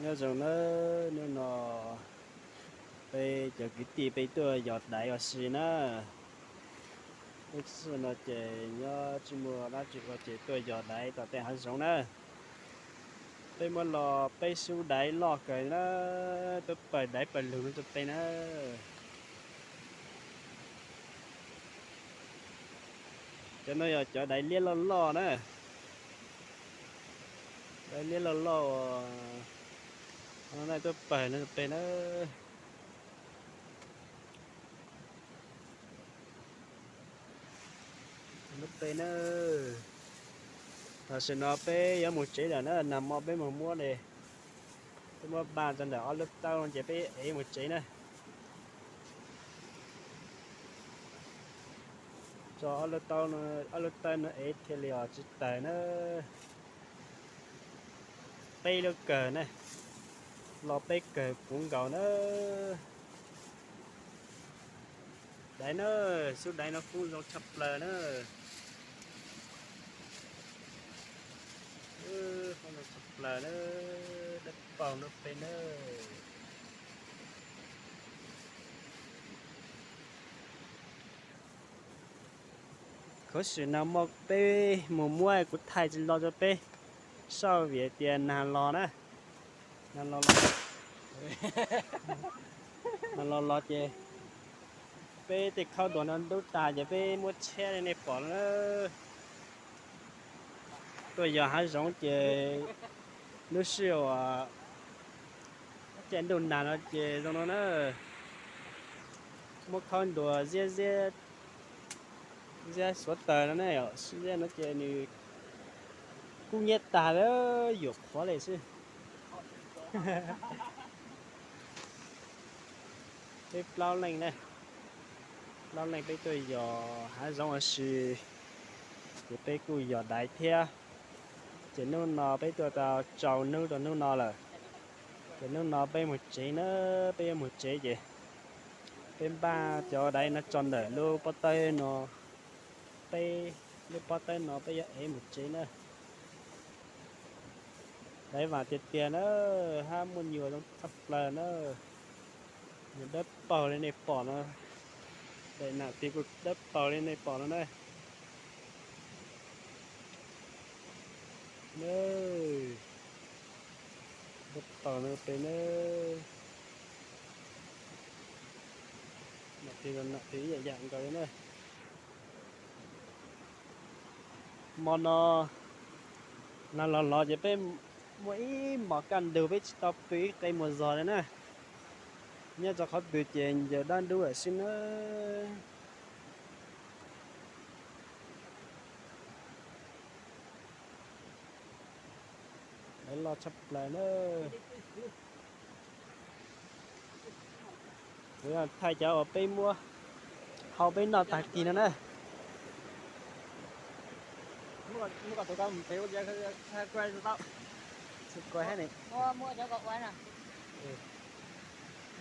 Nyob zoo na, hnub no peb cov kwv tij peb tuaj yos daiv ua si na. Lub sij hawm no ces nyob tsis muaj dab tsi ua ces tuaj yos daiv tom tej hav zoov na. Peb muab los peb xub daiv loj kawg na, tuaj pawg daiv pawg lug no rau peb na. Cov no yog cov daiv liab loj loj na. Daiv liab loj loj uas no tuaj pawg no rau peb na. Lub peb na, tam sim no peb yuav mus tsev lawm na, nag hmo peb mus muab ne, peb muab npaj tso ntawm ob lub taub no ces peb ev mus tsev na. Tso ob lub taub, ob lub taub no ev thiaj li os tsis tawg na. Peb lub kawg na, los peb kawg puv nkaus na. Daiv na, xub daiv no kub zoo tshaj plaws na. Kub zoo tshaj plaws na, dawb paug no peb na. Khuv xim nag hmo peb mus muab kuv thaij tsis los rau peb saib vim tias nag los na, nag los los, nag los los ces peb tej khaub dua no ntub tag ces peb muab tshiab li nej pom na. Tuaj yos hav zoov ces lub sij hawm caij ntuj nag no ces zoo no na, muab khaub dua ziab ziab, ziab suav taws no ne, ziab no ces nws kub nyiab tag lawm, yuam qhuav li xwb. Peb plaub leej ne, plaub leej peb tuaj yos hav zoov ua si, ces peb kuj yos daiv thiab. Ces hnub no peb tuaj tau rau hnub rau hnub no lawm, ces hnub no peb mus tsev na, peb yuav mus tsev ces peb npaj cov daiv no tso ntawm lub pob tawb no, peb lub pob tawb no peb yuav ev mus tsev na. Daiv vam tiag tiag na, hab muaj nyuam zoo tshaj plaws na. Nyuam dawb paug li nej pom no, daim nam tis kuj dawb paug li nej pom no na. Dawb paug no peb na, nam tis nam tis ib yam yam nkaus li na. Hmo no nag los los ces peb muaj ib hmos kaj ntug peb tsis tau pw ib qe muag zog li na. Nyob rau qhov twg ces ncaws dab ntub lawm xwb na. Daiv loj tshaj plaws na. Kuv thaij cov uas peb muab hau peb noj tag kis no na.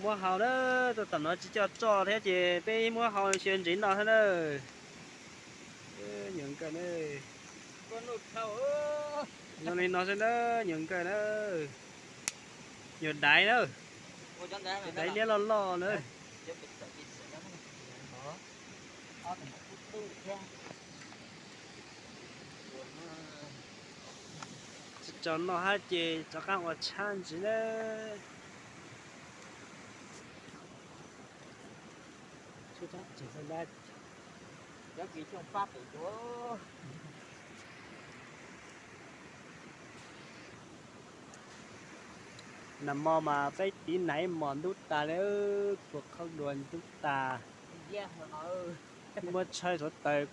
Muab hau na, tam no tsis coj tsoj thiab ces peb muab hau xyaw ntsev noj thiab na. Nyuam nkawm na, zoo li no xwb na, nyuam nkawm na, nyuam daiv na, daiv liab loj loj na. Tsis tau noj hab ces rov qab ua tshab ntsis na. Nag hmo mas peb tiv naiv mos ntub tas li, kua qhaub dua ntub tas, muab tshawb suav taws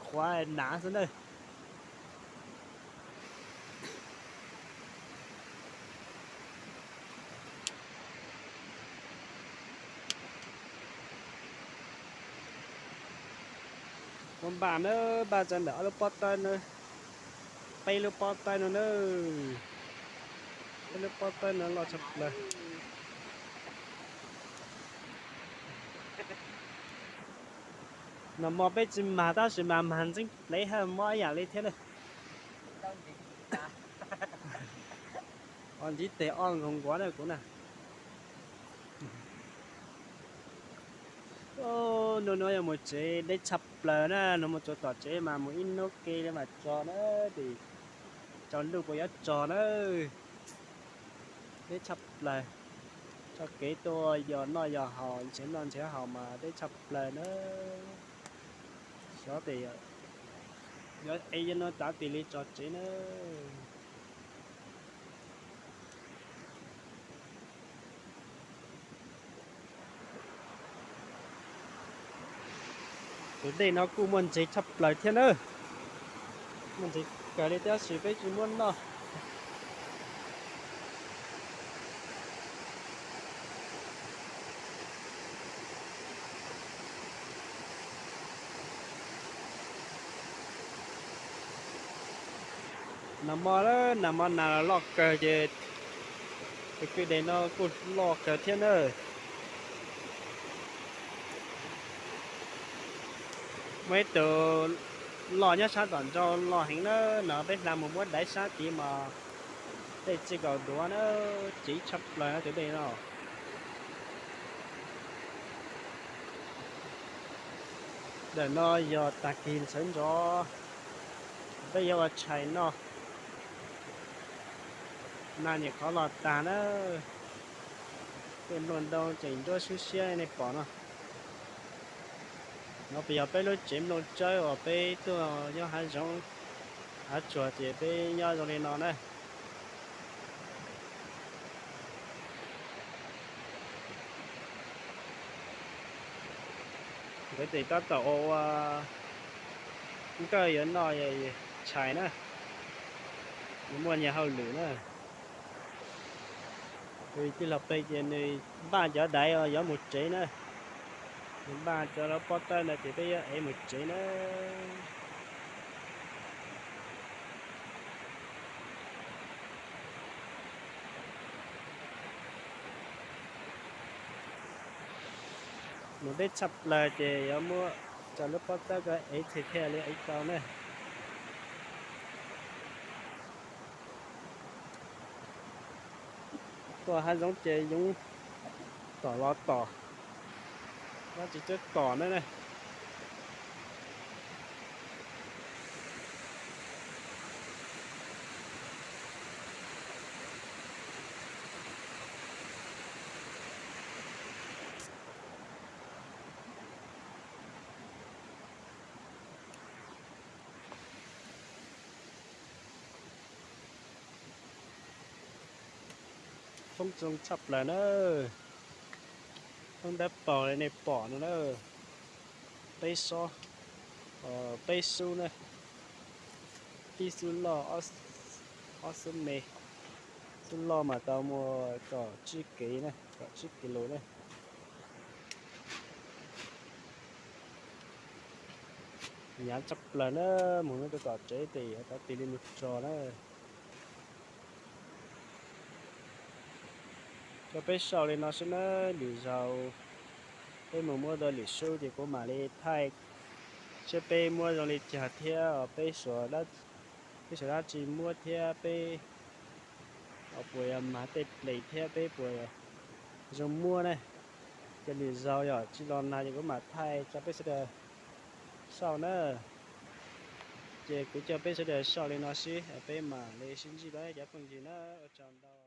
qhuav hnav xwb na. Muab npaj na, npaj tso ntawm ob lub pob tawb na, peb lub pob tawb no na, peb lub pob tawb no loj tshaj plaws. Nag hmo peb tsis mag tab sis mas mag ntxeeb plev hab mob ib yam li thiab na. Ntsib tes ob nkaus nkuav na kuv na. Hnub no yog mus tsev deb tshaj plaws na, no mus tsuav tom tsev mas mus ib hnub ke li mam tso na, tes tsaus ntuj puas yuav tso na. Deb tshaj plaws, txoj kev tuaj yos noj yos haus, nrhiav noj nrhiav haus mas deb tshaj plaws na. Xyov tes yuav ev yuav no tav tis li tso tsev na. Tus dej no kuj muaj ntses tshaj plaws thiab na. Muaj ntses kawg li tab sis peb tsis muab noj. Nag hmo, nag hmo nas los loj kawg ces tus kwj deg no kuj loj kawg thiab na. Muaj ib tug loj nyob sab tom nraud loj heev na, no peb hla mus muab daiv sab tid mas tej txij kaum duav na, ceev tshaj plaws na tus dej no. Ntawm no yog tag kis sawv ntxov peb yuav ua tshais noj, nag nyuam qhuav los tag na. Tej nplooj ntoo tseem nruab sub siab nej pom no. No puas yog peb lub tsev nplooj tsawb uas peb tuaj nyob hav zoov hav tsuag ces peb nyob zoo li no na. Nkawd tseem tab tom ua, ua nkawj yuav noj tshais na, yuav muaj nyias hauj lwm na. Tus tij laug Peg ces nws npaj cov daiv yuav mus tsev na, nws npaj cov lub pob tawb ntawd ces peb yuav ev mus tsev na. Mus deb tshaj plaws ces yuav muab cov lub pob tawb ko ev txhij thiaj li ev tau na. Tuaj hav zoov ces yoov tom los tom, dab tsi twb tom na na. Foob zoo tshaj plaws na, foob dawb paug li nej pom no na. Peb xob, peb xub na, ib xub loj, ob xub me. Xub loj mas tau muaj kaum tsib kev na, kaum tsib kis lus na. Hnyav tshaj plaws na, mus no rau tom tsev tes yuav tav tis li mus tso na. Coj peb saib li no xwb na, lwm zaus peb mus muab dua lwm sub ces kuv mam li thaij seb peb muab zoo li cas thiab peb, peb suav dab tsi muab thiab peb puas yog mag tej ples thiab peb puas zoo muab ne. Ces lwm zaus yog tsis los nag ces kuv mam thaij tso peb sawv daws saib na. Ces kuv coj peb sawv daws saib li no xwb, peb mam li sib ntsib dua cov phooj ywg na, ua tsaug ntau.